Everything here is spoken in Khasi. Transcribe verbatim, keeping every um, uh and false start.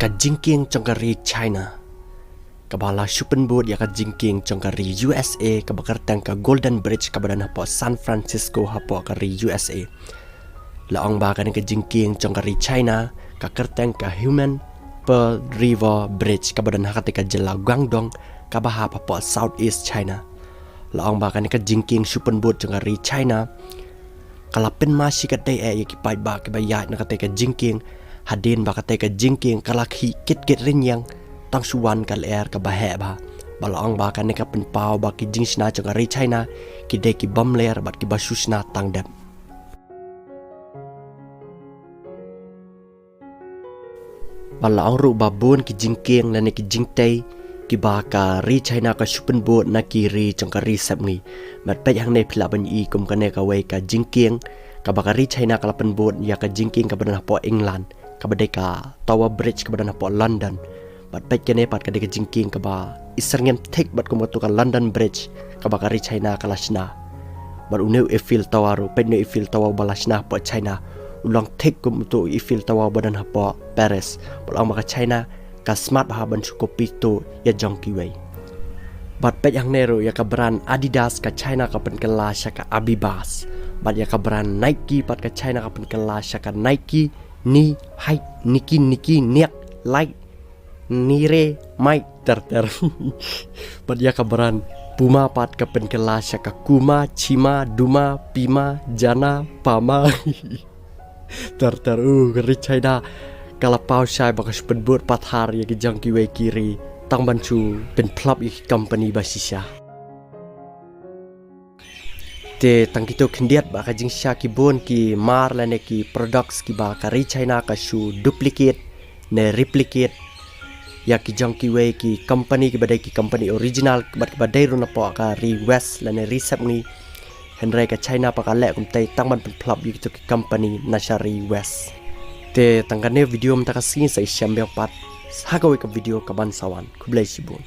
Ka jingkieng jong ka ri China kaba la shu pynbud ïa ka jingkieng jong ka ri U S A kaba kyrteng ka Golden Bridge kaba don hapoh San Francisco hapoh ka ri U S A. La ong ba kane ka jingkieng jong ka ri China ka kyrteng ka Human Pearl River Bridge kaba don ha kata ka jylla Guangdong kaba hap hapoh Southeast China. La ong ba kane ka jingkieng shu pynbud jong ka ri China ka la pynmasi katdei eh ïa ki paidbah kiba ïaid na kata ka jingkieng, hadien ba kata ka jingkieng ka la khih kit kit rynïeng tang shu wan ka lyer kaba heh bha. Ba la ong ba kane ka pynpaw ba ki jingshna jong ka ri China ki dei ki bym ler bad kiba shu shna tang dep. Ba la ong ruh ba bun ki jingkieng lane ki jingtei kiba ka ri China ka shu pynbud na ki ri jong ka ri sepngi. Bad peit hangne phi lah ban i kum kane kawei ka jingkieng kaba ka ri China ka la pynbud ïa ka jingkieng kaba don hapoh England kaba dei ka Tower Bridge kaba don hapoh London. Bad peit kane pat ka dei ka jingkieng kaba i syrngem thik bad kum katu ka London Bridge kaba ka ri China ka la shna. Bad une u Eiffel Tower ruh, peit une u Eiffel Tower ba la shna hapoh China u long thik kum utu u Eiffel Tower ba don hapoh Paris. Ba la ong ba ka China ka smat bha ban shu copy tu ïa jong kiwei. Bad peit hangne ruh ïa ka brand Adidas ka China ka pynkylla sha ka Abibas. Bad ïa ka brand Nike pat ka China ka pynkylla sha ka Nike, ni, hai, Nike, Nike, niak, like, nire, mai, ter ter. Bad ïa ka brand Puma pat ka pynkylla sha ka Kuma, Chima, Duma, Pima, Jana, Pama. Ter ter, uh, ka ri China ka la paw shai ba ka shu pynbud pathar ïa ki jong kiwei ki ri tang ban shu pynphlop ïa ki company ba shisha. Te tang kito khyndiat ba ka jingshisha ki bun ki mar lane ki products kiba ka ri China ka shu duplicate ne replicate ïa ki jong kiwei ki company kiba dei ki company original bad kiba dei ruh napoh ka ri West lane ri sepngi. Hynrei ka China pat ka leh kumtei tang ban pynphlop ïa kito ki company na sha ri West. Te tang kane video mynta ka sngi, sa ïashem biang pat ha kawei ka video kaban sa wan. Khublei shibun.